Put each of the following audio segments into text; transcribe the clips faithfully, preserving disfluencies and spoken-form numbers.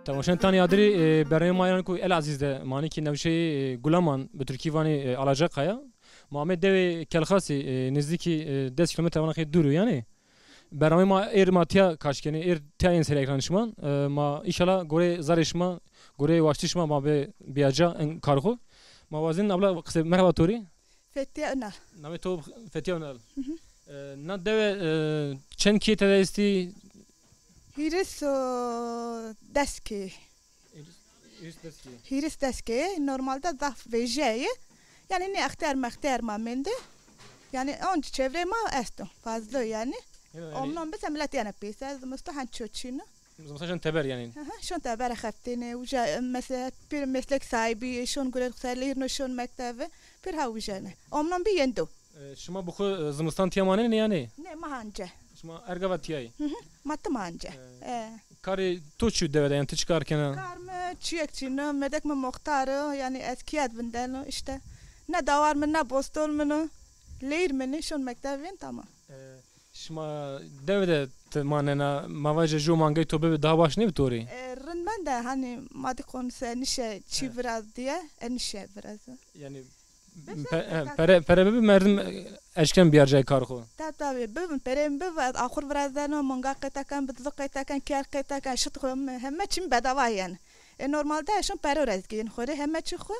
Temaşen tanî adirî, e, bernameyê ma yanî ku El Aziz de manî ki newşeyê, e, Gulaman, bi tirkî vanî, e, Alacakaya. Ma amê dewê Kelxasî, e, nizdîkî, e, des kîlometre vana xê dûr o yanî. Bernameyê ma êr ma tiya kaş kenê, êr tiya yên ser ekranê şima. E, ma înşallah gorê zarê şima, gorê waştî şima ma bê bîya ca en kar xo. Ma wazên abla qisê, merheba to rê. Fethiye Önal. Namê to Fethiye Önal. Hı hı. E, na dewe, e, çend kê tede estî? Hîris û des kê. Hîris, hîris des kê. Hîris des kê. Normalde zaf vejîye. Yanî nê extiyar mextiyar ma mendî. Yanî onc çevrê ma esto. Fazla yanî. Yanî omnon bise millet yanî pîse. Zimistan hen çoçîno. Zimistan şon teber yanî. Hı hı, şon teber xeftêne. Uca, e, mesela pir meslek sahibi, şon gurê xo ser leyîrno şon mektebe. Pir ha uca ne. Omnon bî yendo. E, şima bi xo, e, zimistan tiya manenê yanî? Nê, ma hance. Şima her gava tiyayî? Hı hı, ma tim hance. E, e. Karê to çi dewe de, yanî ti çi kar kena? Kar mi çiyek çîno, mêrdek mi muxtar o, yanî ez kîyet vindeno îşte. Ne dawar mi, ne boston min o. Leyîr min ê, şon mekteb vên, tamam. E, şima dewe de ti manena, ma vaje ju mangey to bibi daha baş nêbi to rê? E, rind mende, hanî ma dî qonise nişe çi viraz diye, e, nişe viraz. Yanî Pe-, he, pere, pere bibi merdim, e, eşken biyar cay kar xo. Tab-, tabî, bibin, perê mi bibi, ez axur virazeno, manga qeyta ken, bidzu qeyta ken, ker qeyta ken, şit xo, heme çî mi bedava yen. E, normalde eşon pero rezgîn xo rê, heme çî xo,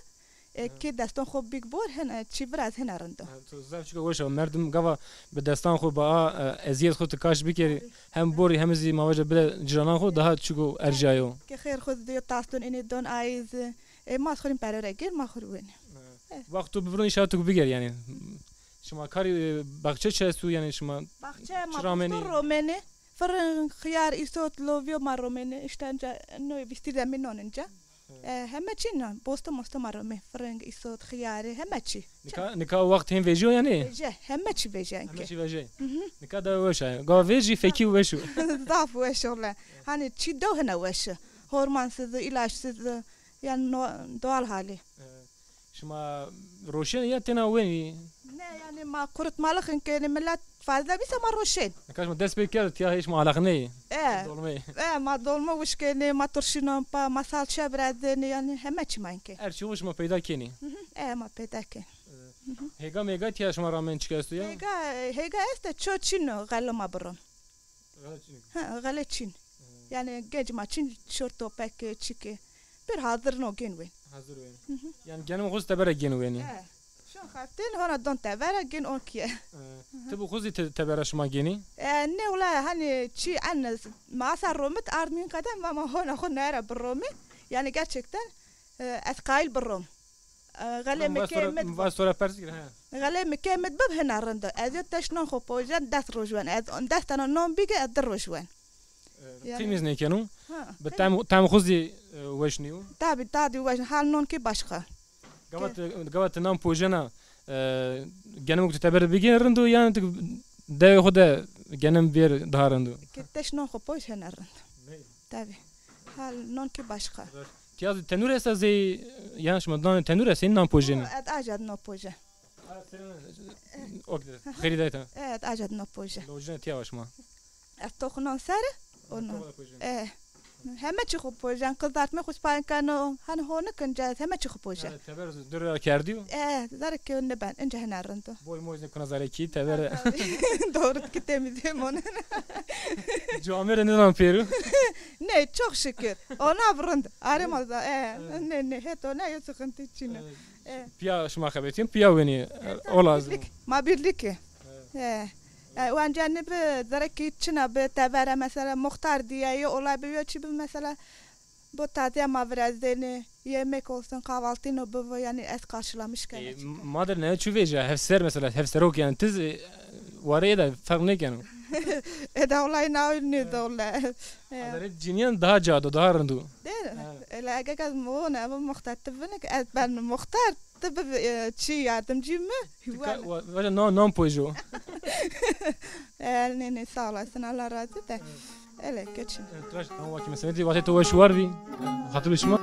e, ki deston xo bîk bor, hene çî viraz hene rind o. Ha, to zaf çîko weş o. Merdim gava bi destan xo ba a, e, eziyet xo ti kaş bikerî, hem borî hem zî ma vaje bide ciranan xo daha çîko erjayo. Ki xêr xo diyo taston inê don ayîz, E, ma xo rê pere re gir, ma xo rê wenî. E. Wexto bibiro înşallah tu biger yanî. Şima karî, e, baxçe çi esto yanî şima? Baxçe ma çi ramenî? Bosto romenê. Firing, xiyar, îsot, lovyo ma romenê. Îşte inca no vîstî de mi non inca. E, heme çî non. Bosto mosto ma romê. Firing, îsot, xiyarî, heme çî. Nika, nika wext hên vejîyo yanî? Veje, heme çî veje enke. Heme çî veje. Hı hı. Nika de weş a. Ga vejî fekî weş o. Zaf weş o le. Hanî çî do hene weş o. Hormonsiz, ilaçsız. Yanî no-, doğal hali. E, şima roşenî ya tena wenî? Ne, yanî ma kurutmalık kenî, millet fazla bîse ma roşên. Nika şima dest pê kerd, tiya hê şima alaxneyî. E. Dolmeyî. E, ma dolma wişkenî, ma turşînon pa, ma salçe virazenî, yanî heme çî ma enke. Her çî xo şima peyda kenî. Hı hı. E, ma peyda ken. E, hêga mêga tiya şima ramen çik esto ya? Hêga, hêga este ço çîno, xelo ma biron. Xele çinî. Ha, xele çin. Hı. Yanî genc ma çin şort topek çike. Bir hazir no gen wen. Hazir wen. Hı hı. Yanî genim xo tebere gen wen. E. Şon xeftên hona don tebere gen on kiye. E, ti bi xo zî te-, tebere şima genî? E, ne wela hanî çi en masa romit ard min qedem va ma hona xo nere bir romit. Yanî gerçekten, e, ez qayil bir rom. E, xelê mi kê mi va sora pers kir, he. Xelê mi kê mi bib hina rind o. Ez yo teş non xo pojen, des roj wen. Ez des tane non bîge, ez di roj wen. E, yanî temiz nêkeno. Ha, bi tem, tem xo zî, e, weş nîyo. Tabî, tadî weş, hal non ki başka. Gava ti, gava ti nan pojena, e, genim tu teber bigên rind o, yanî tu dewê xo de genim bêr daha rind o? Ki teş non xo poj hina rind. Tabî. Hal non ki başka. Tiya zî tenûr esta zey, yanî şima danê tenûr esta, nan pojenî? Yo, ez aca di no poje. Ha, senin, ok de, xeyrî dayta. Evet, aca di no poje. Lojine tiya wa şima. Ez toxunan ser, onu. E, heme çi xo pojen, kızartma xo spankano, hani honu kince, heme çi xo pojen. Evet, teber dur kerdî. E, zerre ki ne ben, ince hene rindo. Boy moy ne kuna zerre ki, teber. Doğru ki temizleyim onu. Camere ne zaman peru? Ne, çok şükür. Ona vurundu. Aramaza, e, ne, ne, het ona yok sıkıntı için. Evet. E. Piya şima xebetîn, piya wenî, e, o lazim. Birlik, ma birlik. Evet. E. E, wence nibi, zereki çina bi tebere, mesela, muxtar diye, ye olay bi, yo çi bi, mesela, bu taziye ma virazdenî, yemek olsun, kahvaltino bivo, yani ez karşılamış kena. E, m-, ma der ne çu veja, hevser mesela, hevserok yani tiz, e, ware eda ferq nêkeno. Eda olay na nêzole. E. Adalet cinîyan daha cado, daha rindu. Değil mi? Evet. Öyle ege ez mo ne, bu muxtar ti vini ki, ez ben muxtar, ti bi, e, çi yardımcı mı? Tika, wa-, vaja no, non pojo. E, ne, ne, sağ olasın, Allah razı de. Öyle geçin. Evet, tıraş, tamam, vakit meseleti, vakit o şu var bir. Hatırlı şuma.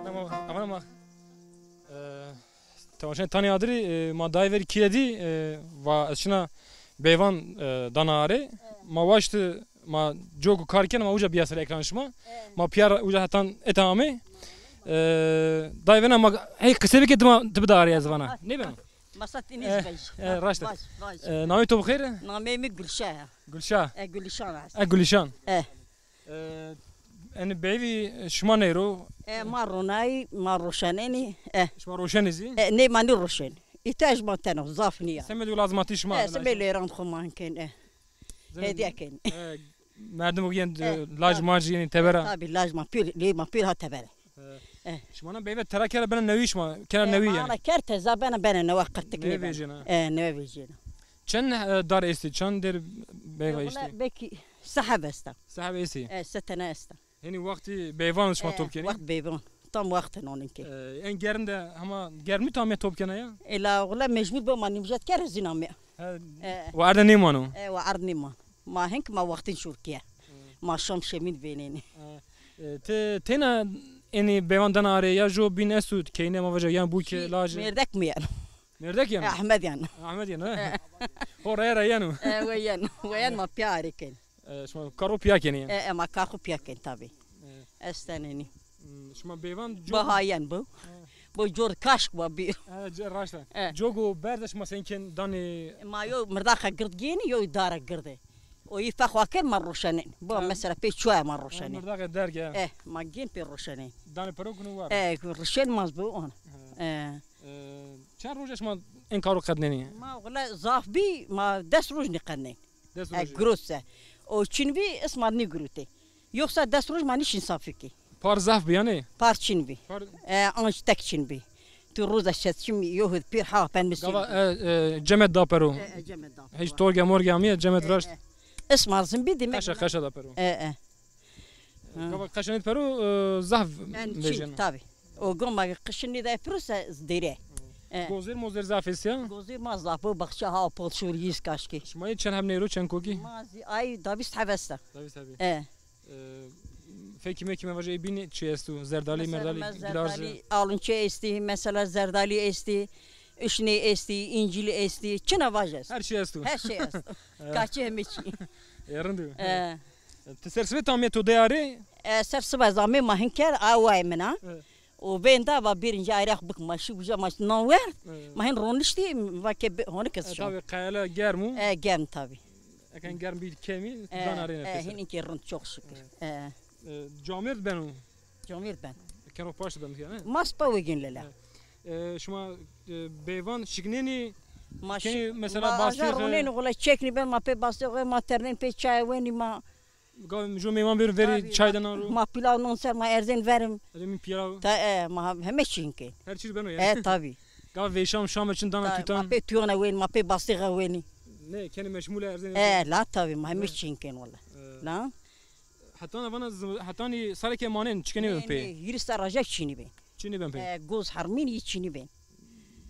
Ama, ama, ama, e, Temaşen tanî adirî, e, ma dayê verî kîye dî, e, va ez şina beyvan, e, dana arê. Ma waşti ma coku kar kena, ma uca bîya ser ekran şima. Ma pîya ra uca hetan eta amê. E, dayê vena ma hey qise bike dima ti bida arê ez vana. Nêbeno? Masat iniz vej. E, raşt. Vaj, vaj. E, namê to bi xêr? Namê mi Gülşah ya. Gülşah. E, Gülşan est. E, Gülşan. E. E, enî beyvî şima neyro? E, ma ronayî, ma roşenenî. E. Şima roşenî zî? E, ney ma nîroşen. Îhtiyacê ma teno, zaf nîya. Semedê lazmatî şima. E, semedê lêran xo ma ken, e. Hediye ken. E, merdim o yen, e, laj mac yenî tebera. Tabi laj ma pîr, lê ma pîr ha tebere. E. Şima na beyve tera kera bena newî şima, kera newî yani. Ana ker teza bena, bena newe qirtik ne bena. E, newe vejena. Çend, e, dar estî, çend der beyva estî? Belki seheb esta. Seheb estî. E, se tene esta. Henî wextî beyvan şima top kenî? Wext beyvan. Tam wext non ke. E, en germ de hema germî tam top kena ya? Ela oğla mecbur be ma nimjet kere ziname. He, wa erde nêmano. E, wa erd nêman. Ma hink ma wextîn şurkiye. Ma şam şemîn vênenî. E, ti têna enî beyvan dana arê ya jo bîn estu keyne ma vaja yan bûke lajê? Mêrdek mi yeno? Mêrdek yeno? Ehmed yeno. Ehmed yeno, he? Ho raya ra yeno. E, we yeno. We yen ma pîya arê ken. E, şima kar xo pîya kenî? E, e, ma kar xo pîya ken tabi. Estenenî. Hmm, şima beyvan co- Bahayen bu. Bu cor kaşk wa bir. E, raşt a. E. Cogo berde şima sen ken danê? Ma yo mirdaxa gird gênî, yo dara girde. O yî fexwa ken ma roşenen. Bu mesela pê çuya ma roşenen. Mirdaxe derg e. E, ma gên pê roşenen. Danê pero kunu war. E, roşen maz bu on. E. E, çend roje şima en karo qednenî? Ma wele zaf bî, ma des roj nîqednen. Des roj. E, girot se. O çin bî, isma nîgirotê. Yoksa des roj ma nîşin safî kî. Par zaf bî yanî? Par çin bî. Par- E, anc tek çin bî. Tu roza şeşim yo hud pîr ha pen misin. Gava, e, e, cemet da pero. E, e, cemet da pero. Hiç torge morge amîye cemet raşt. E, e. Isma zin bî dî me. Qeşa, qeşa da pero. E, e. Gava qeşa nêd pero, e, zaf vejeno. Tabi. O goma qişin nêdayê piro se dêre. E. Gozêr mozêr zaf estî ya? Gozêr ma zaf bo, baxçe ha pol şor yîz kaşkî. Şima yê çend heb neyro, çend kokî? Ma zî ay da vîst heb esta. Da vîst hebî. E. E, Fekî mekî me vaje ê bînî çi esto? Zerdalî, mesela merdalî, me gilaj. Zerdalî, alunçe estî, mesela zerdalî estî, uşnê estî, încîlî estî, çina vajes. Her şey esto. Her şey esto. Kaçî heme çî. E, rind o. E. Ti ser sibê tam yê to dêyarê? E, ser siba zamê ma hin ker, a wayê min a. E. O vênda va birinci ayrax bik ma şî uca ma nan werd. E. Ma hin roniştî, va ke be-, honik ez. E, şo. Tabi qayala germ o. E, germ tabi. Eken germ bî kemî, e, dan arêne, e, pêser. Hin inkê rind, çok şükür. E. E. E, camêrd beno? Camêrd ben. Keno paşt ben yani. Ma spa wegin lele. E. E, şima, e, bêvan şiknenî, ma kenî şi-, mesela ma aja bastêxe ronênî, wela çeknî ben, ma pê bastêxe, ma ternên pê çay wenî, ma. Gavê mi jo mêman bêro verî, tabii, çay de nan ro. Ma pilav non ser, ma erzên verim. Erê mi pilav. Ta, e, ma heme çî kên. Her çî beno yani. E, tabii. Gavê vêşam şam için dana tutan. Ma pê tuyona wenî, ma pê bastêxe wenî. Ne, kenî meşmule erzên. E, la tabii, ma heme çî kên wela. E. La. Hetana vana zim-, hetanî sareke manên, çikenî ben pê? Nê, nê, hîris serra jek çinî ben. Çinî ben pê? E, goz hermîn yî çinî ben.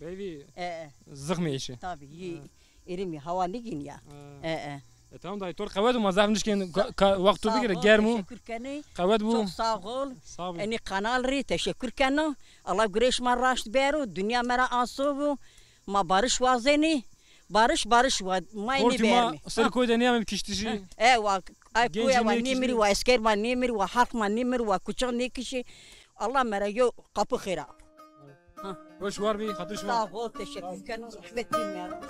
Beyvî. E, e. Zixmê îşi. Tabii, yî, e, erimî, hawa nigin ya. E. E, e. E, tamam dayı, tor qewet ma zaf nişkên ka-, ka-, wexto bigire, germ o. Sağ ol, teşekkür kenî. Qewet bu. Çok sağ ol. Sağ ol. Enî kanal rî teşekkür kena. Allah gurê şima raşt bero, dünya mera aso bu. Ma barış wazenî. Barış, barış wa, ma nêbermî. Ortî ma ser koy de nêyamê kiştişî. E, wa, ay koya wa nêmirî, wa esker ma nêmirî, wa halk ma nêmirî, wa kuçik nêkişî. Allah mera yo qapı xêra. Ha. Weş war bî, xatir şima. Sağ ol, teşekkür ederim. Rahmetli ya.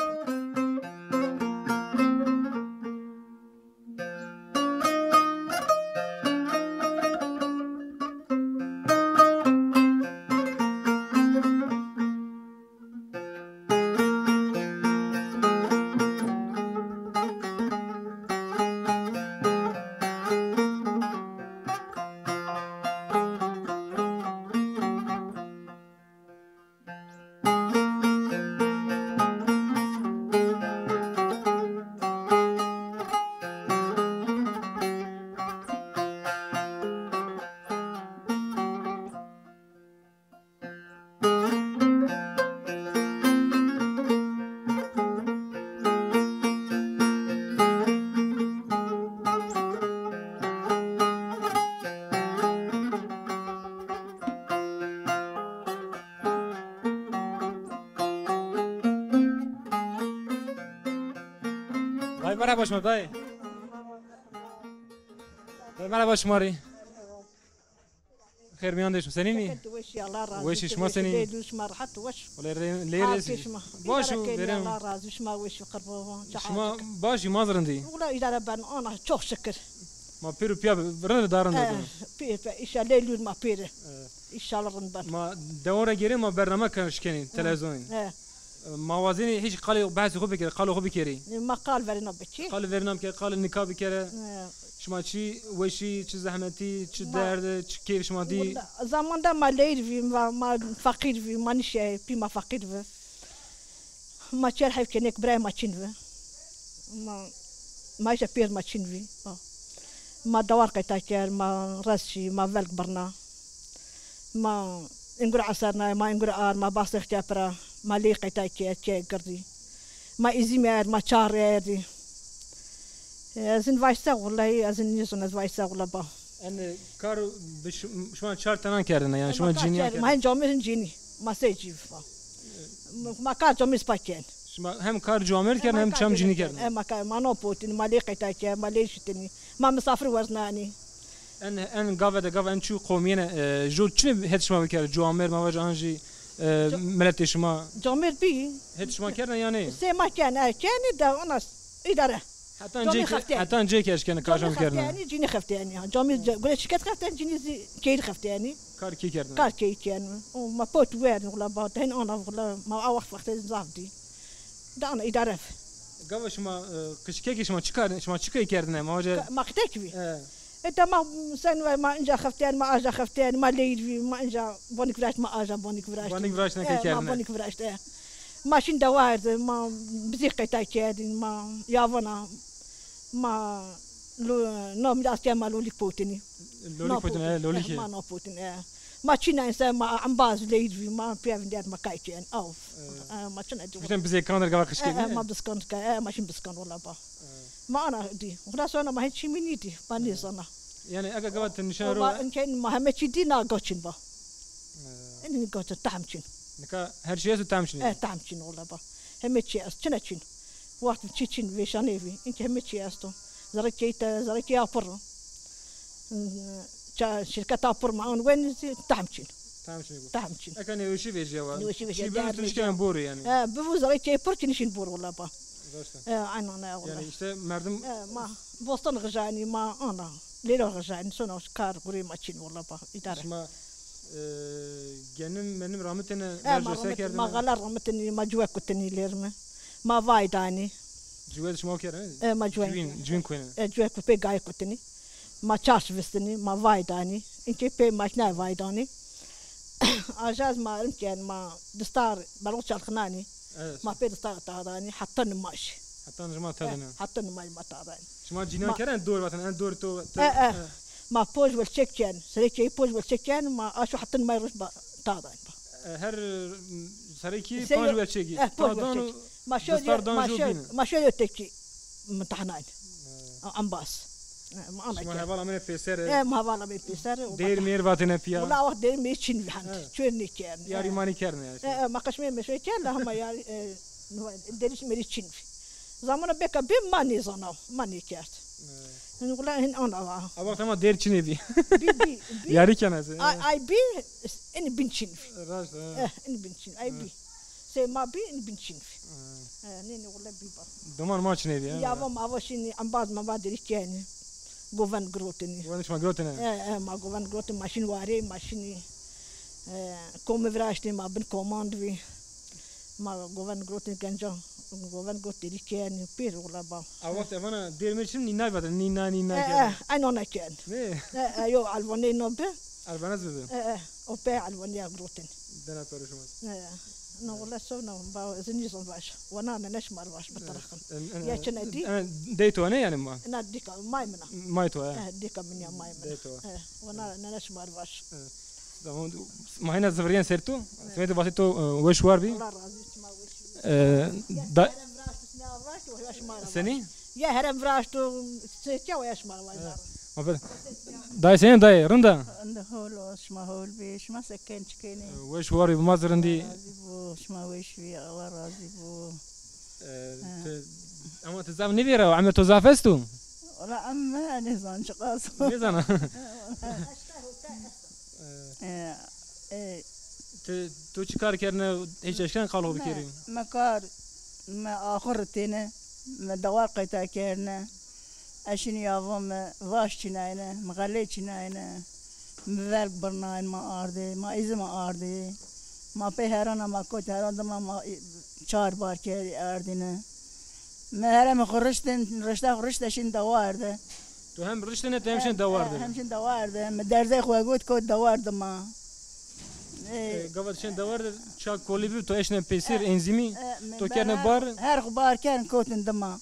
Dayı merhaba şima dayı. Dayı merhaba şima rî. Xêr mîyan de şima, senîn î? Weşî, Allah razî. Weşî, şima senîn î? Leylu şima rehet, weş. Wele lê rê zî. Baş o, verên. Allah razî, şima weşî, qirban. Şima baş î, ma zî rind î? Wele îdare ben, ana, çok şükür. Ma pêro pîya rind da rind. Pêr, pêr, înşallah Leylu ma pêr. Înşallah rind ben. Ma dewan ra gêrê ma bername kan şikenî televizyonî. Ma wazenî hîç qalê behsê xo bikerî, qalê xo bikerî. Ma qal verêna bikî. Qal verêna bikî, qal nika bikere. Şima çi weşî, çi zehmetî, çi derd, çi keyf şima dî? Wella, zamanda ma leyr vî, ma, ma feqîr vî, ma nişe, pî ma feqîr vi. Ma çer heyf kenê ke birayê ma çin vi. Ma, ma îşe pêr ma çin vî. Ma dewar qeyta kerd, ma rez şî, ma velg birna. Ma îngure esernay, ma îngure ar, ma bastêx kerd pira, ma ley qeyta kerd, kê girdî. Ma îzîm erd, ma çar erdî. Ez in vayse wulay, ez in nîzon ez vayse wula ba. En kar bi şim-, şima çar tenan kerdine, yani şima cinîyan kerdine. Ma hin camêr hin cinî, ma sey cî va. Ma kar camêr spa ken. Şima hem kar camêr kerdin, hem çam cinî kerdin. Hem kar, ma no potin, ma ley qeyta kerd, ma ley şitinî, ma misafir werznanî. En, en gave de gave en çu qomîyene, e, jo çi het şima biker? Cuamêr ma vaja an jî, e, miletê şima. Cuamêr bî. Het şima kerne yanî? Sê ma ken, e, kenî de ona îdare. Hetan cê ke-, hetan cê ke eşkene kaşam kerne. Camî xefteyanî, cinî xefteyanî. Camî gure şiket xefteyanî, cinî zî keyî xefteyanî. Kar keyî kerdin? Kar keyî kerdin. O ma pot werdin, ula ba, hin ana, ula ma a wext wextê zaf dî. De ana îdare. Gava şima, e, qişkekî şima çi kar, şima çi key kerdine? Ma hoca. Ma qişkek vî. E. E, tamam, sen ve ma inca xeftiyen, ma aja xeftiyen, ma leyir vî, ma inca bonik viraşt, ma aja bonik viraşt. Bonik viraşt neke kerdine. Ma bonik viraşt, e. Ma şin dewar de, ma bizî qeyta kerdin, ma yavana, ma lo-, no, mi aske ma lolik potini. Lolik potini, e, lolik. Ma no potin, e. Ma çîna insan, ma embaz leyir vî, ma piyavin der ma kay kên, av. E, ma çina dî. Bizden bizê kandir gava qişkek, e, ne? Ma biskan ka, e, ma şin biskan ola ba. Ma ana dî. Xula sona ma hiç çîmî nîdî, ma nêzana. Yanî eke gava ti nişen ro. Wala inke ma heme çî dî na ga çin ba. Ee. Înî ga çin, tahm çin. Nika her şey esto, tahm çin. E, tahm çin wala ba. Heme çî est, çine çin. Wextî çî çin, vêşanê vî. Înke heme çî esto. Zerê keyî te, zerê keyî apir. Ça, şirketa pir ma an wen zî tahm çin. Tahm çin. Tahm çin. Eka nêweşî vejîya wa. Nêweşî vejîya. Çî bivu tu nişken borî yanî. E, bivu zerê keyî pir çin nişin bor wala ba. Raşt a. E, aynen e wala. Yanî îşte merdim. E, ma bostan xijanî, ma ana. Lêro xijanî, sona kar gurê ma çin wala ba. Îdare. Şima, e, genim menim ramitêne. E, ma ramitêne, ma xala ramitêne, ma cuwe kutinî lêrme. Ma vay danî. Cuwe şima kere? E, ma cuwe. Cuwîn, cuwîn kuêne. E, cuwe ku pê gayê kutinî. Ma çarş vistinî, ma vay danî. Înke pê maşîna vay danî. Ajaz ma rim ken, ma distar, beloq çalxinanî. Evet. Ma pê distar tadanî, heta nimaj. Heta nimaj tadanî. E, heta nimaj ma tadanî. Şima cînan keren dor vatan, en dor to. E, e. Ma poj welçek ken, serê keyî poj welçek ken, ma aşo heta nimaj roj ba tadanî. E, her, m, serê keyî poj welçekî. E, poj welçekî. Ma şo, ma şo, ma şo öteki mitahnayî. Ambaz. E, ma ana. Şima heval amêne pêser. E, ma heval amêne pêser. Dêr mêr vatêne pîya. Wala wext dêr mêr çin vî hend. Çor nêkerdin. Yarî ma nêkerdin yanî. E, e, ma qeşmê meşe kerd, hema yarî, e, dêrî mêrî çin vî. Zamana beka bî ma nêzana, ma nêkerd. Hin wala hin ana va. A wext hema dêr çinê bî. Bî, bî, bî. Yarî kena se. Ay, ay bî, in bin çin vî. Raşt, ha. E, in bin çin, ay bî. Sey ma bî, in bin çin vî. Ha. E, nê, nê, wala bî ba. Doman ma çinê bî, ha. Ya va ma va şinî, embaz ma va dêrî kenî. Goven girotînî. Goven şima girotîne? E, e, ma goven girotînî, ma şinî warê, ma şinî, e, komî viraştî, ma bin komand vî. Ma goven girotînî gencan, goven girot dêrî kenî, pêr wala ba. A wext evana dêr mêr çin nînay vatêne, nînay, nînay. E, e, ay nona ken. Nê? E, e, yo, elvanê no bi. Elvanez bibi. E, e, o pê elvanîya girotîn. Dena pere şima. E, no wala so no, ba, ez nîzon vaj. Wana nene şima vaj bitiraxin. Ya çine dî? Dey to ne yanî ma? Na dîka, may min a. May to, e. E, dîka min ya, may min a. Dey to. E, wana nene şima vaj. E. Tamam, ma hîna zivirîyen ser tu. Semedê vatê to, e, weş war bî. Allah razî, şima weş bî. E, da... Senî? Ya herem viraşto, seke o ya şima ra vajara. Ma be-, dayê senî dayê, rind a? Rind a, hol o, şima hol bî, şima se kenî çi kenî? E, weş war bî, ma zî rindî. Razî bo, şima weş bî, Allah razî bo. E, ti, ama ti zaf nêvêra, emir to zaf esto? Wala em nêzan çiqas o. Nêzana. E, e, ti, to çi kar kerdine, hîç eşken qal xo bikerî? Me, me kar, me axur ritêne, me dewar qeyta kerdine. Ez şinî yavon mi vaş çinayne, mi xelê çinayne, mi velg birnayne, ma ardê, ma îzima ardê. Ma pê herana ma kot heran dima ma çar bar kerdî erdîne. Mi heremê xo riştin, rişta xo rişte şin dewar de. Tu hem riştine, tu hem şin dewar de. Hem şin dewar de. Mi derzey xo got kot dewar dima. E, gava tu şin dewar de ça kolî bî, tu eşne pêsir, enzîmî, tu kerne bar. Her xo bar kern kotin dima.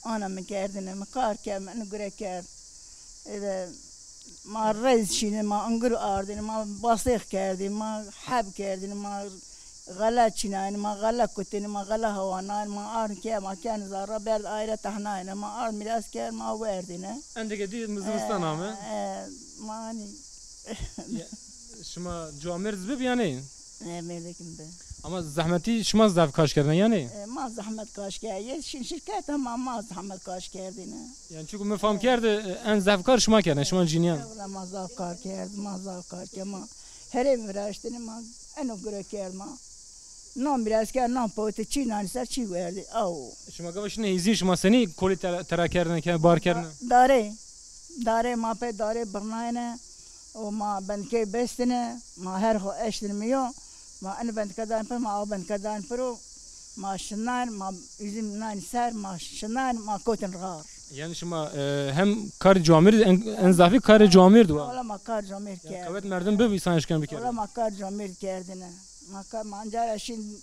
Ana mi kerdine, mi kar kerd, mi inu gure kerd. Ede ma reyz şîne, ma ingir ardine, ma basêx kerdî, ma heb kerdine, ma xele çînayne, ma xele kutine, ma xele hewanayne, ma ardin ke, ma kene zara berd ayre tehnayne, ma ard mîras kerd, ma werdine. Endike dî mi zimistan ame. E, ma hanî. Şima cuamêrd zî bib yanî? E, mêrdekî mi bi. Ama zehmetî şima zaf kaş kerdine yanî? E, ma zehmet kaş kerdî. Şin şirket ama ma zehmet kaş kerdîne. Yanî çunku mi fam kerd, e, en zaf kar şima kerdine, şima cinîyan. E, wela ma zaf kar kerd, ma zaf kar kerd, ma herêm viraştine, ma eno gure kerd ma. Nan biraz kerd, nan pote, çî nanî ser, çî werdî. Aw. Şima gava şine hîzî, şima senî kolî tera, tera kerdine, ke bar kerdine? Dare. Dare, ma pê dare birnayne. O ma bendikey bestine, ma her xo eştin mi yo, ma eno bendike dan piro, ma aw bendike dan piro, ma şinayn, ma üzüm nayn ser, ma şinayn, ma kotin rar. Yanî şima, e, hem karê cuamêrd, en, en zafî karê cuamêrd wa. Wala ma kar cuamêrd kerd. Qewet merdim bib, însan eşken bikerd. Wala ma kar cuamêrd kerdine. Ma kar, ma ancara şin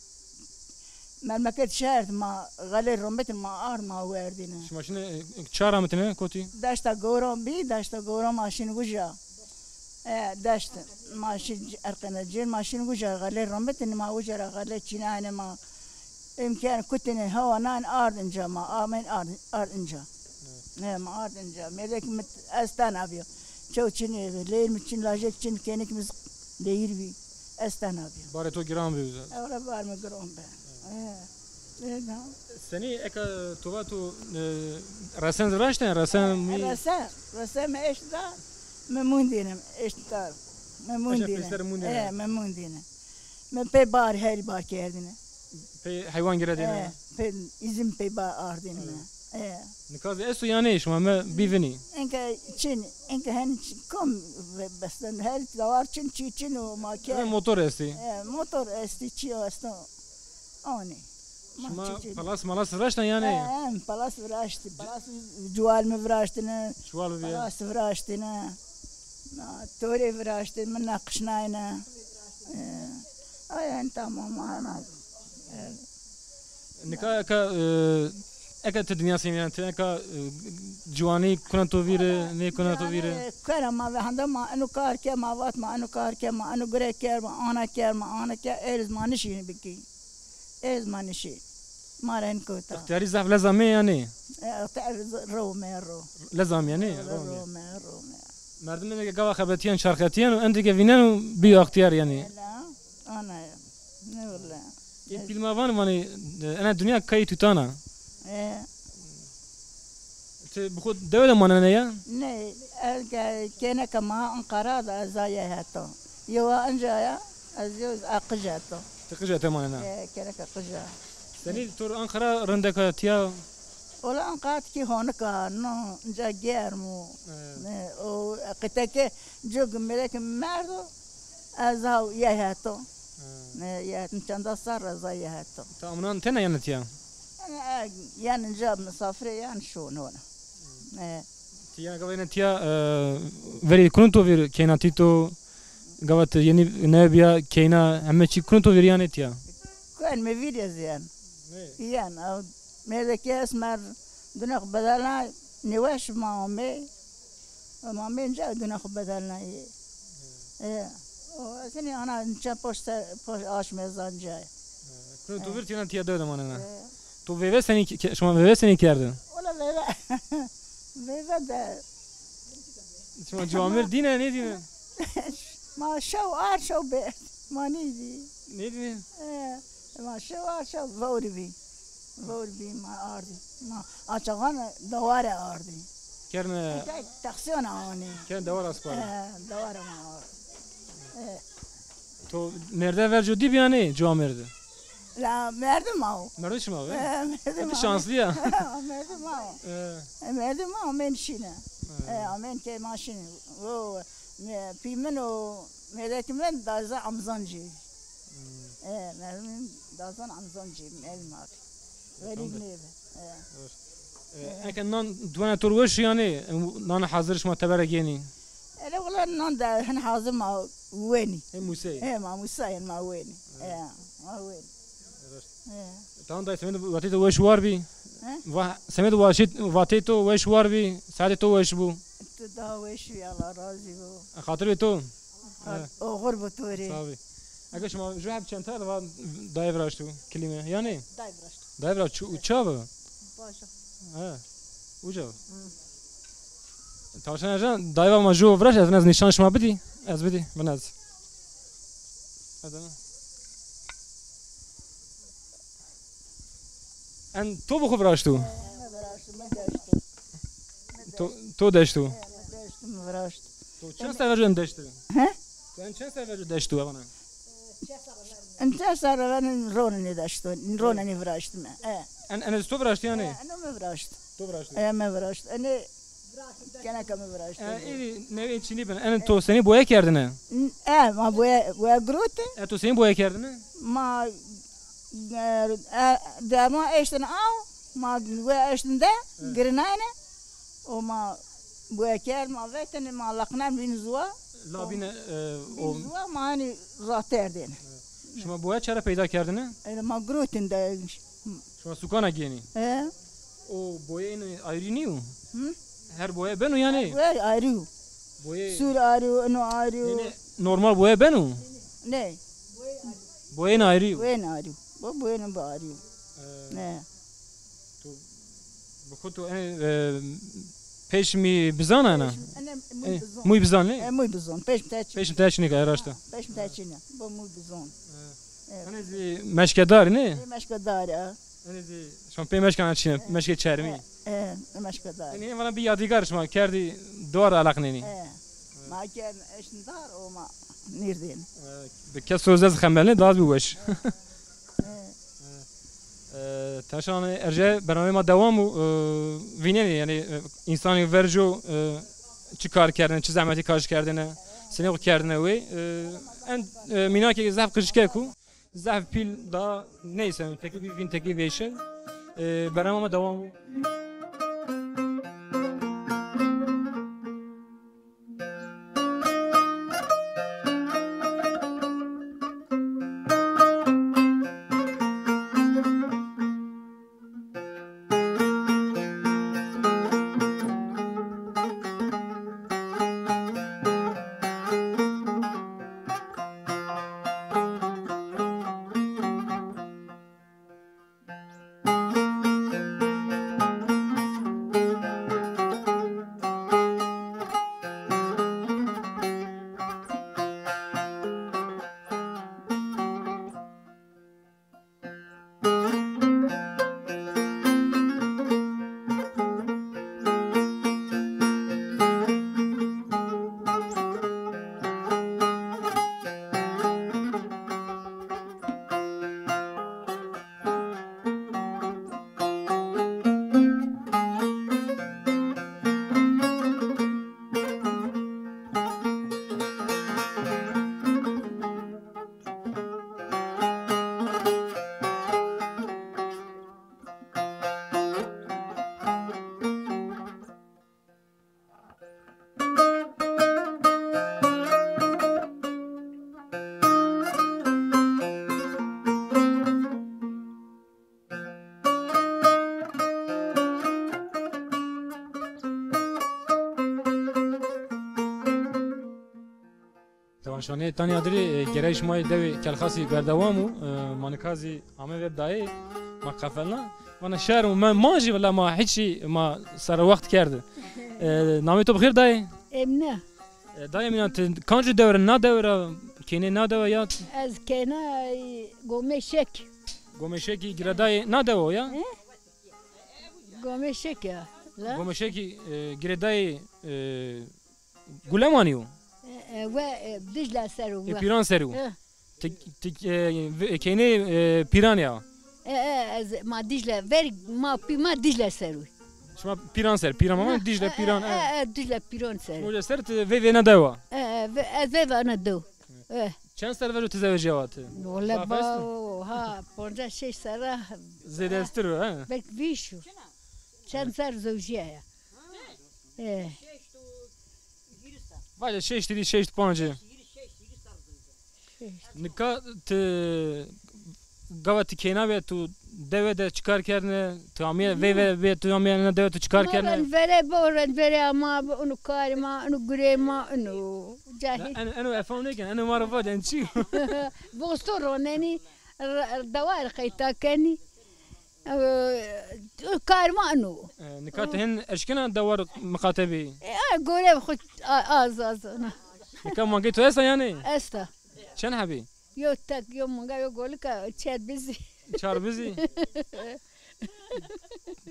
Memleket şehir ma xelê rometin ma ard ma werdîne. Şima şine, e, ça ramitine kotî? Deşta Gowran bî, deşta Gowran ma şin uca. E, deşt ma şin erqene cêr, ma şin uca xelê rometin ma uca ra xelê çînayne ma. Imkan kutine hewa nan ard inca ma, amen ard, ard inca. E, ma ard inca. Mêrdek mi ez tena bîyo. Çew çin ê, leyr mi çin, lajek çin, kênik mi zik leyr bî. Ez tena bî. Barê to giran bî. Ewra bar mi giran be. E, e, na. Senî eka to va to, e, resen zî raştene, resen mi? Resen, resen mi eşt da, mi mundîne, eşt da. Mi mundîne. Pêser mundîne. E, mi mundîne. Mi pê bar, herî bar kerdine. Pê heywan giredêne. E, pê izin pê bar ardêne mi. E. Nika zî esto yanî şima mi bîvinî? Enka çin, enka hen çin, kom ve-, besten her dawar çin, çî çin o ma ke. Eve motor estî. E, motor estî, çî esto. Anî. Ma çî çin. Şima palas malas raştan yanî? E, em palas viraştî, palas cuwal mi viraştine. Cuwal bîye. Palas viraştine. Na, torê viraştine, mi naqişnayne. E, ay, en tamam, ana. E. Nika eka, e, eka ti dinya semîyan, ti eka, e, ciwanî kuna to vîr, nê kuna to vîr? Yanî, kara ma ve handa ma eno kar ke, ma vat ma eno kar ke, ma eno gure ker, ma ana ker, ma ana ke, ez ma nişî bikî. Ez ma nişî. Ma ra hin kota. Extiyarî zaf leza mê yanî? E, extiyarî z-, ro me ro. Leza mê yanî? Ro, ro me, ro me. Merdim êndî ke gava xebetîyen, çarxetîyen û êndî ke vînen û bîyo extiyar yanî. Ela, ana ya. Ne wele. Ê pîl ma vanê, vanê, e, ena dinya kayî tutan a. E. Ti bi xo dewe de manene ya? Nê, ez ke-, kêneke ma Ankara de ez a yê heto. Yewa inca ya, ez yew a qij heto. Ti qij heto manena? E, kêneke qij a. Senî to ro Ankara rindek a tiya? Ola Ankara tikî honik a, no, inca germ o. E. E, o qiteke cug melek merdo, ez a yê heto. E. E, yê heto, çanda serr ez a yê heto. Ti amnan tena yanî tiya? Yanî, e, yanî inca misafirê yanî şono. E. Ti yanî gava êne tiya, e, verî kunê to vîr, keynatî to, gava ti yenî newe bîya keyna, heme çî kunê to vîr yanî tiya? Kuen mi vîr ez yen. Yen, a, mêrdekî ez mer dune xo bedelna, nêweş ma amê. Ma amê inca dune xo bedelna yê. E, o, ez hinî ana çend poş ser, poş aşmê zanca. Kunê to vîr tîna tiya dewe de manena. E. To vêve senî ke-, şima vêve senî kerdin? Ola vêve. Vêve de. Şima ciwamêr dîne, nêdîne? Ma şew ard şew berd. Ma nêdî. Nêdîne? E, ma şew ard şew vewr bî. Vewr bî ma ardî. Ma açaxan deware ardî. Kerne. Taksîyon anî. Kerne dewar aspar. E, deware ma ardî. E. To mêrde verco dî bî yanî, ciwamêrdi? La merdim a o. Merdim şima be? E, merdim a o. Ti şanslî ya. Merdim a o. E. E, merdim a o, amên şîne. E. E, amên ke ma şîne. O, me-, pî min û mêrdekî min dazan amzancî. Hmm. E, merdim dazan amzancî, merdim abi. Verî nêbe. E. E, eke nan duene to ro weş yanî, nan hazir şima tebere gênî? Ele wela nan de hin hazir ma wenî. He musey. He ma musey ma wenî. He. He, ma wenî. He. Tamam dayı, semedê vatê to weş war bî. He? Va-, semedê vatê, vatê to weş war bî. Saetê to weş bû. Tu daha weş bî, Allah razî bo. Xatir bê to. Oxir bo to rê. Sağ bî. Eke şima ju heb çenta de va dayê viraşto kilîme. Yanî? Dayê viraşto. Dayê viraşto. Çu-, uça bi? Baş a. He. Uca bi. Tavşan ercan, dayê va ma ju viraşt, ez nez nîşan şima bidî. Ez bidî, binez. Ez ne. En to bi xo viraşto? Mi viraşto, mi deşto. To, to deşto? Mi deşto, mi viraşto. To çend serre verco en deşti? He? To en çend serre verco deşti vana? En çend serre verco ronenê deşto, ronenê viraştime. E. En, en ez to viraştî yanî? E, eno mi viraşt. To viraştî? E, mi viraşt. Enê keneka mi viraşt. E, ê newê çinî bin. En to senî boye kerdine? E, ma boye, boye girote. E, to senî boye kerdine? Ma E, e, de ma eştin aw, ma we eştin de, girinayne. O ma boye kerd, ma vetene, ma laqnen vîn zuwa. Labîne, e, vîn o zuwa, ma hanî rater dêne. Şima boye çere peyda kerdine? E, ma girotin de. Şima sukana gênî? He. O boye êno ayrî nîyo? Hı? Her boye beno yanî? Her boye ayrî yo. Boye. Sûr ayrî yo, ino ayrî yo. Yanî normal boye beno? Ne? Boyên ayrî yo. Boyên ayrî yo. Bo boyên bo ayrî yo. Ee, ne? Tu bi xo tu, e, e, Pêşmî bizan ena? Ene, muy bizon. Muy bizan nê? E, muy bizon. Pêşm te çin. Pêşm te çinî ka, raşta. Pêşm te çin. Bu muy bizon. Ene zî meşkedarî nê? E, meşkedarî, ha. Ene zî şima pê meşkana çin, meşkê çermî. E, e, meşkedarî. Ene vana bir yadigar şima kerdî, dewar eleqnenî. E. Ma kerd eşn dar o ma nîrdên. E, bi kes o zez xembelnê daz bi weş. E, Temaşevanê erjê bernameyê ma dewam û, e, vînenê, yanî, e, însanê verco, e, çi kar kerdêne, çi zehmetî kaş kerdêne, senê xo kerdêne wê. E, en, e, mînakê zaf qijikek o, zaf pîl da neyse, tekî vîn, tekî vêşin. E, bernama ma dewam o. Temaşevanê Tanya Dirî, e, gereyş ma yê dewê Kelxasî berdewam o. E, ma nika zî ame ver dayê, ma qefelna. Vana şer û me, ma jî wela ma hiçî ma serre wext kerdi. E, namê to bi xêr dayê? Emine. E, dayê Emine, ti kanco dewe ra, na dewe ra, kênê na dewe ya? Ez kêna, e, Gomê Şek. Gomê Şekî girêdayê na dewe ya? He? Gomê Şek ya. La? Gomê Şekî, e, girêdayê, e, Gulemanî yo? E, e, we, e, Dicle ser o. E, we. Pîran ser o. E. Ti, ti, e, ve-, kênê, e, Pîran ya? E, e, ez, ma Dicle, ver, ma pî ma Dicle ser o. Şima Pîran ser, Pîran ma e, Dicle e, Pîran, e, e. E, e, Dicle Pîran ser. Şima uca ser ti veyvê na dewa? E, e, ve-, ez veyva na dew. E. Çend ser ver o ti zewecîyawa ti? Wele ba, o, ha, poncas şeş serra. Zêdestir o, he? Belkî vîst o. Çend ser zewjîyaya. E. Vaje şeştî di, şeştî pancî. Nika ti gava ti kêna be, tu dewe de çi kar kerdêne? Tu amîye veyve be, tu amîye na dewe tu çi kar kerdêne? Ma ren vere bo, ren vere ama, unu karê ma, unu gurê ma, unu cahî. Eno, eno efam nêken, eno ma ra vac, en çi? Bosto ronenî, r-, r-, dewa rê qeyta kenî. E, kar ma ino. E, nika ti hin eşkena dewar miqate bî? E, gore xo a-, az az ona. Nika mangê to esta yanî? Esta. Çend hebî? Yo tek, yo manga, yo golika, çar bizî. Çar bizî?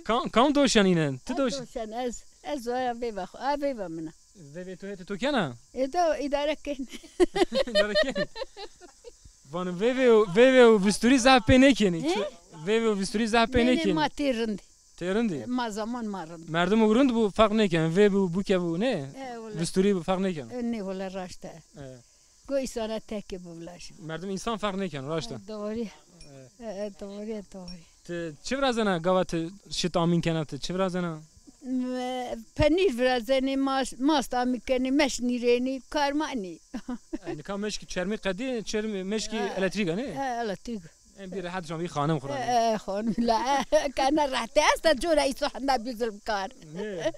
Kam, kam doşen înen? Ti doş? Doşen ez. Ez oya veyva xo, a veyva min a. Veyvê to hetê to kena? E do îdare ken. Îdare ken. Vano veyvê û, veyvê û visturî zaf pê nêkenî. He? Çi-, veyvê û visturî zaf pê nêkenî. Nê, nê, ma tê rind. Tê rind î? Ma zaman ma rind. Merdim û rind bû, ferq nêken. Veyvê û bûke bû, nê? E, wele. Visturî bû, ferq nêken. E, nê, wele raşt e. E. Go îsana tekê bivlajin. Merdim însan ferq nêken, raşt e. E, doğru. E, e, doğru, doğru. Ti çi virazena gava ti şit amîn kena ti? Çi virazena? M-, penîr virazenî, mas-, mast amî kenî, meş nîrênî, kar ma nî. E, nika meşkî çermî qedî, çermî, meşkî elektrîk a, nê? E, elektrîk. En bir rehet şan bir xanim xura. E, e, xanim la, e, kana rehetî esta, cora îso henda bir zulm kar. Nê.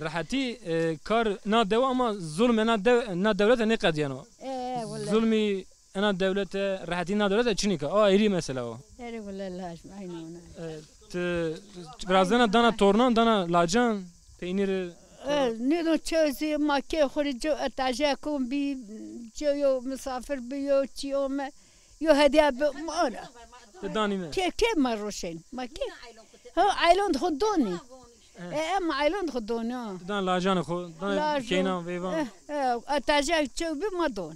Rehetî, e, kar na dewa ama zulmê na dew-, na dewlete nêqedîyeno. E, wele. Zulmî ena dewlete, rehetî na dewlete çinîka. O ayrı mesele o. Erê wele laj, aynen ona. E, ti virazena dana tornan, dana lacan, peyniri. E, nêdon çew zî ma kê xo rê cew etaje kon bî, cew yo misafir bi, yo çî ome, yo hediye bi, ma ona. Ti danî mi? Kê, kê ma roşên? Ma kê? Ha, aylon xo donî. E, em aylon xo donî, ha. Ti dan lajanê xo, dan keynan, veyvan. E, e, etaje çew bi ma don.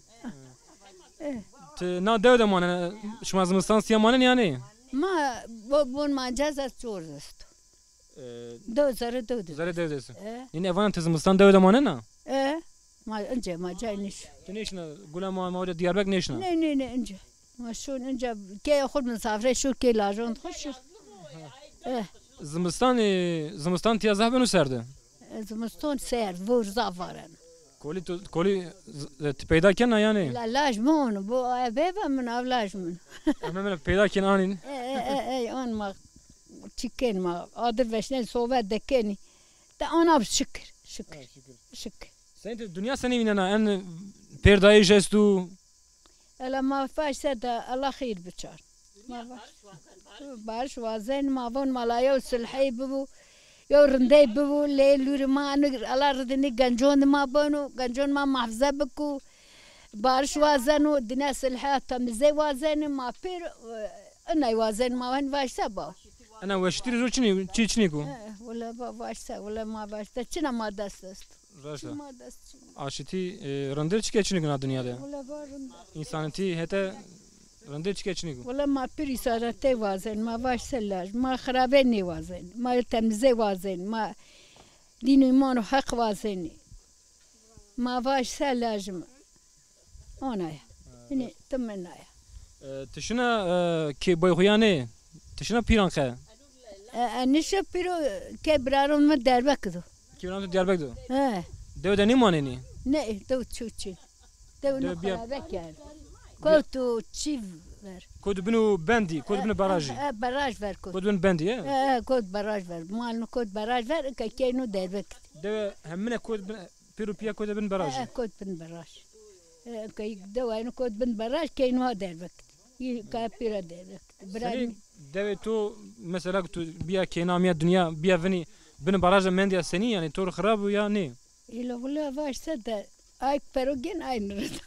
E. Ti na dew de manena, şima zimistan sîya manenî ya nê? Ma bo-, bon mancaz ez çor esto. E, dew zerê dew de. Zerê dew de esto. E. Nîne evan ti zimistan dew de manena? E. Ma ince ma cay nêşo. Ti nêşina, gula ma, ma uca Diyarbek nêşina? Nê, nê, nê, ince. Ma şon ince, kê xo misafirê şo, kê lajon xo şo. E. Zimistan, e, zimistan tiya zaf beno serde? E, zimiston serd, vor zaf varen. Kolî tu, kolî z-, e, ti peyda kena yanî? La laj mi on, bu eve ve min av laj min. Eme min peyda ken anin. E, e, e, e, an ma çiken ma, adir veşnen sohbet de kenî. De ana şikir, şikir. Ha, şikir. Şikir. Sen de dinya senî vînena, en pêrdayîş estu? Ela ma vaş se de, Allah xeyr biçar. Ma vaş. Barış wazen, ma von ma la yew sulhey bibu, yew rindey bibu, lê lûrî ma anu, Allah ridini gencon ma bonu, gencon ma muhafaza biku. Barış wazenu, dine sulhe temizey wazeni, ma pêr, e, inay wazen ma wen vaş se ba. Ena weşîtî rê zor çinî, çî çinî ku? E, wele ba vaş se, wele ma vaş se, çina ma dest est. Raşt a. Çin ma dest çin. Aşitî, e, rindir çike çinî ku na dinya de? Wele ba rindir. Însanîtî hete rindir çike çinî ku? Wele ma pir îsaretey wazen, ma vaş se laj, ma xirabe nêwazen, ma temizey wazen, ma dîn û îman û heq wazenî. Ma vaş se laj mi. Ona ya. Hinî ti min a ya. E, ti şina, e, kê boy xo ya nê? Ti şina pîran qe? E, e, nişo pîro, kê biraron mi Diyarbekir do. Kê biraron mi Diyarbekir do? He. Dew de nêmanenî? Ne, dew çu çi. Dew nê xirabe kerd. Kot û çî ver. Kot bino bendî, kot bino barajî. E, e, baraj ver kot. Kot bino bendî, e? E, e, kot baraj ver. Mal no kot baraj ver, ke key no Diyarbekir. Dewe hemine kot bin, pêro pîya kot bin barajî. E, e, kot bin baraj. E, ke dewe no kot bin baraj, key no Diyarbekir. Yî ka pîra de. Senî dewê to, mesela, ku tu bîya kêna mîya dinya, bîya vinî, bini baraj de mendîya senî, yanî to rê xirab o ya nê? Îla wila vaş se de, ay pero gên ay nirida.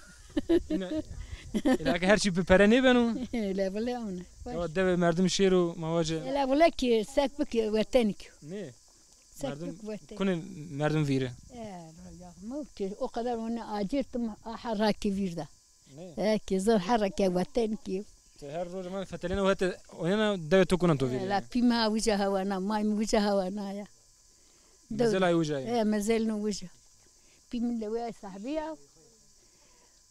Îla ke her çî bi pere nêbeno. Îla wila ona. Ya dewê merdim şêro, ma vace. Îla wila ki sek bik weten ki. Nê? Sek bik weten. Kunê merdim vîre. E, ya, mi ki o kadar onu acirtim, aha raki vîrda. Nê? E, ki zor hereke weten ki. Ti her roj ma fetelena û hete oyena dewê to kuna to vîrî. La pî ma uca hewana, may mi uca hewana ya. Mezel ay uca ya. E, mezel no uca. Pî mi lewê ay sahbî ya.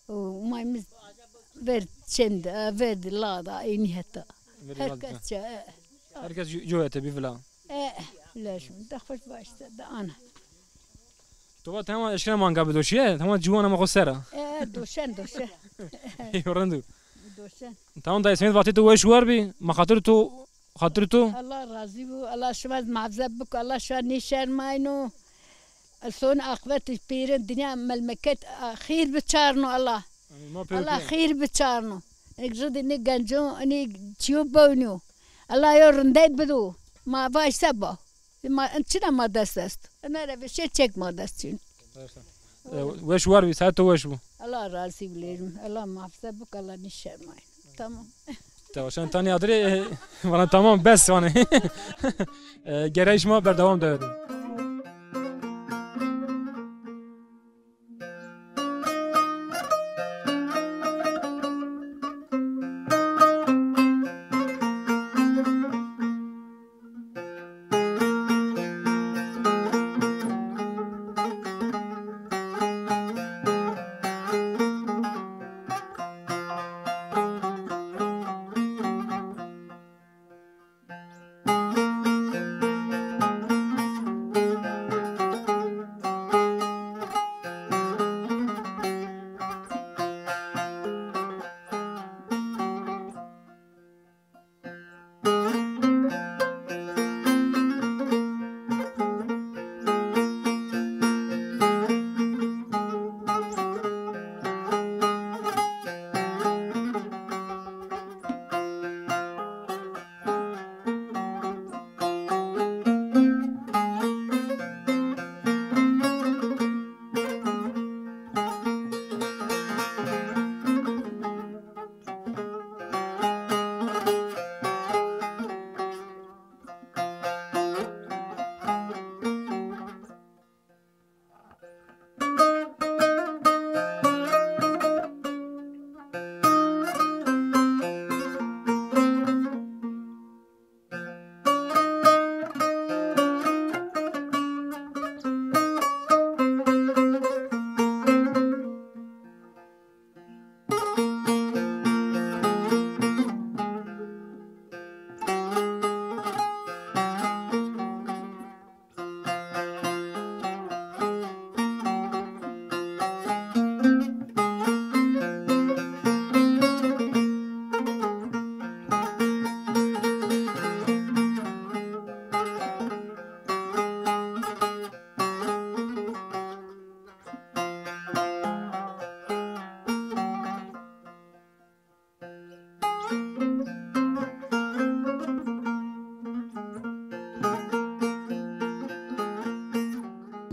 O may mi ver çend, e, ver lada, ênî heta. Her kes ça, e. Her kes yo, yo hete bî vila. E, lejim, de xweş başte, de ana. To va tema eşkena manga bidoşîye, tema ciwana ma xo sera. E, doşen, doşen. Yo rendu. Doşen. Tamam dayı, semed vatê to weş war bî, ma xatir to, xatir to. Allah razî bo, Allah şima muhafaza biko, Allah şima nêşermayno. Son aqibet pêrin dinya melmeket, a, xêr biçarno Allah. Amîn, ma pêro Allah pêrin. Xêr biçarno. Ek ridî nê genco, nê çiyo bewnîyo. Allah yo rindey bido. Ma vaş se ba. Ma, çina ma dest est. Ina re vişê çek ma dest çin. E, weş war bî, saet to weş bû. Allah razî bi lêrim. Allah muhafaza bik, Allah nişermay. Tamam. Tavaşan tanî adirê, e, vana tamam, bes vanê. E, gerayîş ma berdewam de.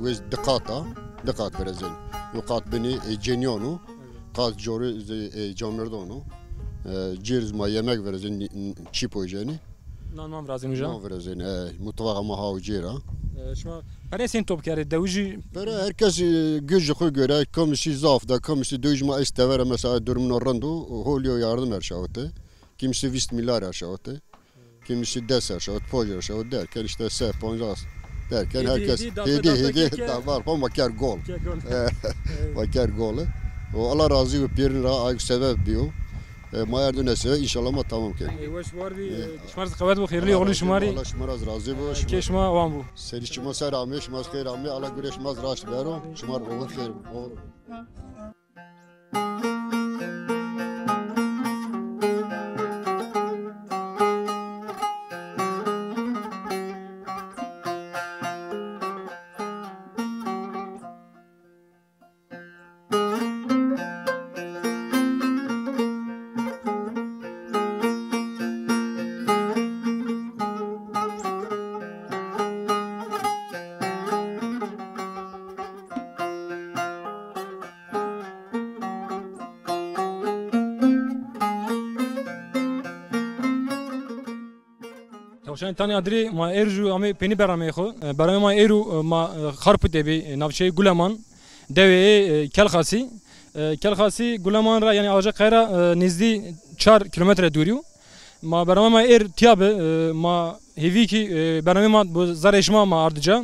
Wez di qat a, di qat virezenî. Yo qat binî, e, cenîyan o, qat corî zî, e, camêrdan o. E, cêr zî ma yemek virezenî, n-, n-, çî pojenî. Nan man virazên uca? Nan virezenî, e, mutfaqa ma ha û cêr a. E, şima pere sên top kerê, dewijî? Pere her kes, e, gücü xo göre, kimisi zaf da, kimisi dewijî ma est tevere, mesela durumuna rind o, holî yo yardım erşawite. Kimisi vîst milyar erşawite. Kimisi des erşawit, ponc erşawit derken işte se, ponc derken herkes hedi, hedi, hedi, hedi, da var, ma ker gol. Ker gol. E, ma ker gol. O Allah razî bo, pêrin ra ay sebep biyo. E, ma erdune sebep, înşallah ma tamam ken. Ey, weş war bî, e, şima rê qewet bo, xêrlî oxlî şima rê. Allah şima ra razî bo. Kê şima wan bo. Serî şima ser amê, şima xêr amê, Allah gure şima raşt bero. Şima rê oxir xêr. Tewşanê Tanî Adirî ma êr jû amê peynî bernameyê xo. E, bernameyê ma êrû, e, ma, e, Xarputê bî, e, navçeyê Guleman, dewê, e, Kelxasî. E, Kelxasî Guleman ra, yanî Ağacakaya ra, e, nêzdî çar kîlometre dûrî yo. Ma bernameyê ma êr tîya bi, e, ma hêvî kî, e, bernameyê ma bi zerrê şima ma ard ca.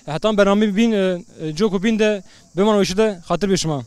Hetan bernameyê bîn, e, e, coku bîn de biman weşî de xatir bê şima.